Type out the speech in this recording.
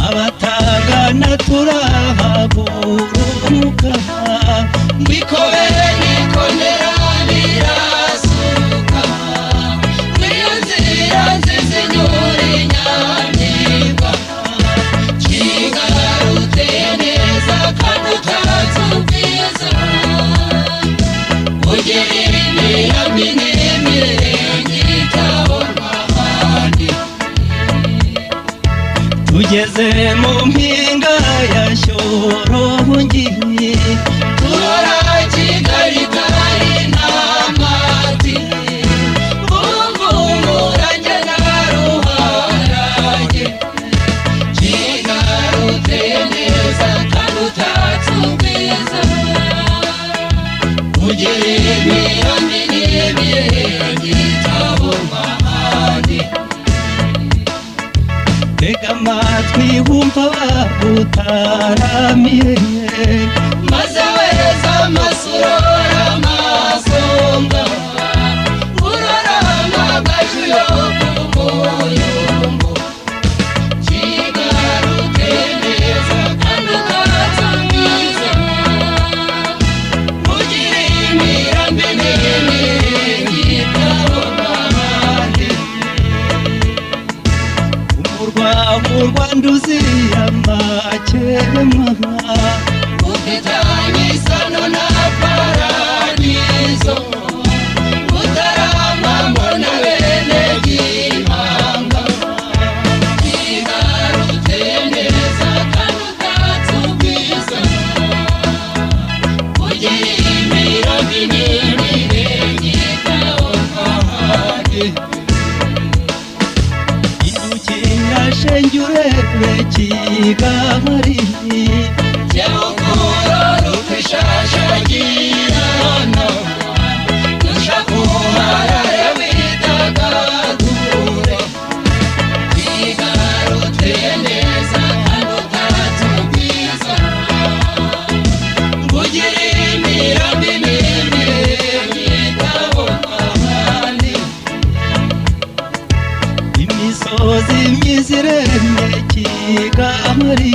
Abatagana turahaguruka. Ngwikobere nikondera birasuka, ngwiyo nzira nziza inyura inyamibwa. Kigali uteye neza kandi utatse ubwiza, ugira imirambi n'imirenge itabonwa ahandi. Tugeze mu mpinga ya Shyorongi, Turora Kigali kari n'amati, bumvumuranye na ruharage. Kigali uteye neza kandi utatse ubwiza, ugira imirambi n'imirenge itabonwa ahandi. Tega amatwi wumva bagutaramiye, Maze weza amasurora amasonga, urora amagaju yo ku muyumbu. Kigali uteye neza kandi utatse ubwiza, ugira imirambi n'imirenge itabonwa ahandi. Umurwa w'u Rwanda uziye amakemwa, Ufitanye isano na paradizo, utarangwamo na bene gihanga. Kigali uteye neza kandi utatse ubwiza, ugira imirambi n'imirenge itabonwa ahandi. Indukira shenge urebe Kigali, Jyewe rukwishashagirana, dushaka uharare widagadure. Kigali uteye neza kandi utatse ubwiza, ugira imirambi n'imirenge itabonwa ahandi. Imisozi myiza iremye Kigali.